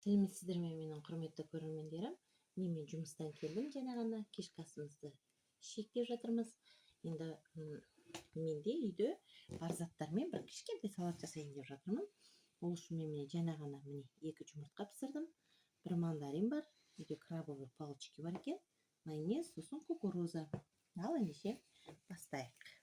Сәлеметсіздер ме, менің құрметті көрермендерім! Мен жұмыстан келдім жаңа ғана, кешкі асымызды ішейік деп жатырмыз. Енді менде үйде бар заттармен бір кішкентай салат жасайын деп жатырмын. Ол үшін мен міне жаңа ғана міне 2 жұмыртқа пісірдім, бір мандарин бар, үйде крабовый палочки бар екен, майонез, сосын кукуруза. Ал ендеше бастайық.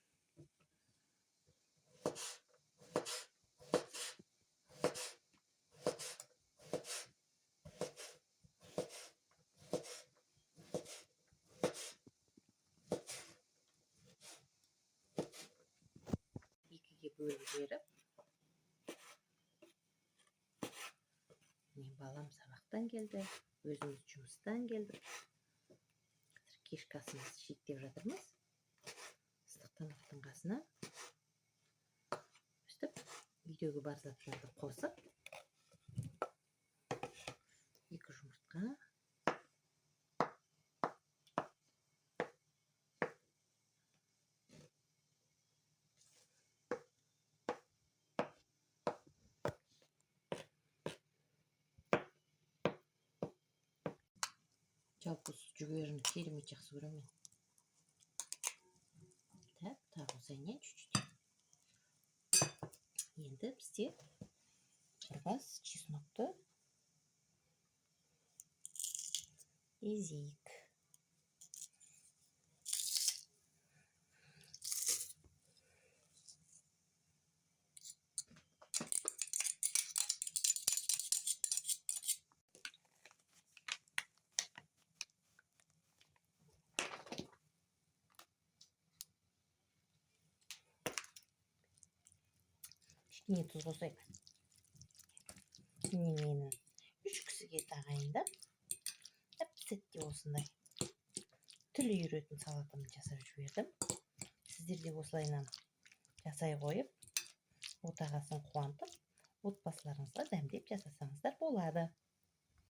Екіге бөліп жіберіп, мен балам сабақтан келді, өзіміз жұмыстан келдік. Қазір кешкі асымызды ішейік деп жатырмыз. Ыстық тамақтың қасына өстіп үйдегі бар заттарды қосып, 2 жұмыртқа, жалпы осы жүгеріні керемет жақсы көремін мен. Так, тағы қосайын, иә, чуть-чуть. Енді бізде бір бас чеснокты езейік. Кішкене тұз қосайық. Міне мені 3 кісіге тағайындап, әп-сәтте осындай тіл үйіретін салатымды жасап жібердім. Сіздер де осылайынан жасай қойып, отағасын қуантып, отбасыларыңызға дәмдеп жасасаңыздар болады.